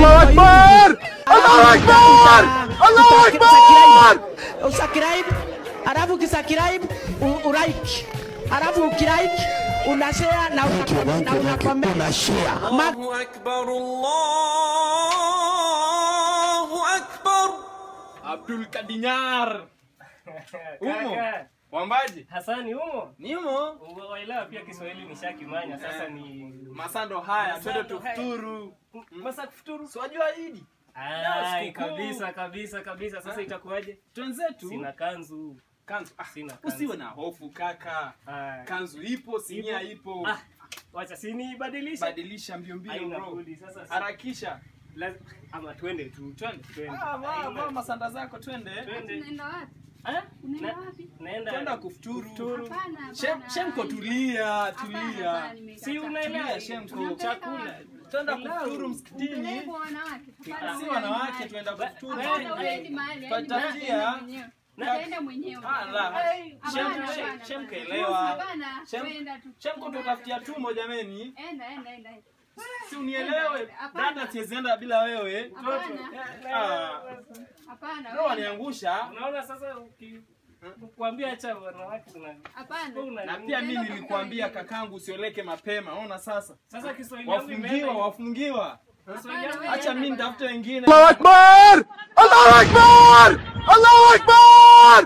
Allahu Akbar! Allahu Akbar! Allahu Akbar! Usubscribe, alafu ukisubscribe ulike. Alafu ukilike unashare na una comment. Unashare. Allahu Akbar, Allahu Akbar. Abdul Kadinyar. Umo. Wambaji? Hasani umo? Nimo. Waelewa pia Kiswahili ni shakimanya sasa ni masando haya twende tufuturu. Masa kufuturu? Si wajua Idi? Ai, kabisa kabisa kabisa. Sasa itakuwaje? Twenzetu. Sina kanzu. Kanzu. Ah, sina kanzu. Usiwe na hofu kaka. Kanzu ipo, sinia ipo. Ah, wacha sini badilisha. Badilisha mbio mbio bro. Sasa harakisha. Ama twende tu. Twende. Ah, vaa masanda zako twende. Tunaenda wapi? Eh? Unaenda wapi? Naenda twenda kufuturu. Hapana. Shemko tulia, tulia. Si unaelewa Shemko chakula. Twenda kufuturu msikitini. Si wanawake twenda kufuturu. Tutatia. Naenda mwenyewe. Ah la. Shemko elewa. Hapana. Twenda tu. Shemko tutafutia tumo jameni. Enda enda enda. Si unielewe. Dada siwezi enda bila wewe. Hapana. Hapana. Roho aniangusha. Unaona sasa ukikwambia acha wanawake una. Hapana. Na pia mimi nilikuambia kakangu usioleke mapema. Unaona sasa? Sasa Kiswahili yangu imeenda. Wafungiwa, wafungiwa. Acha mimi nitafute wengine. Allahu Akbar! Allahu Akbar! Allahu Akbar!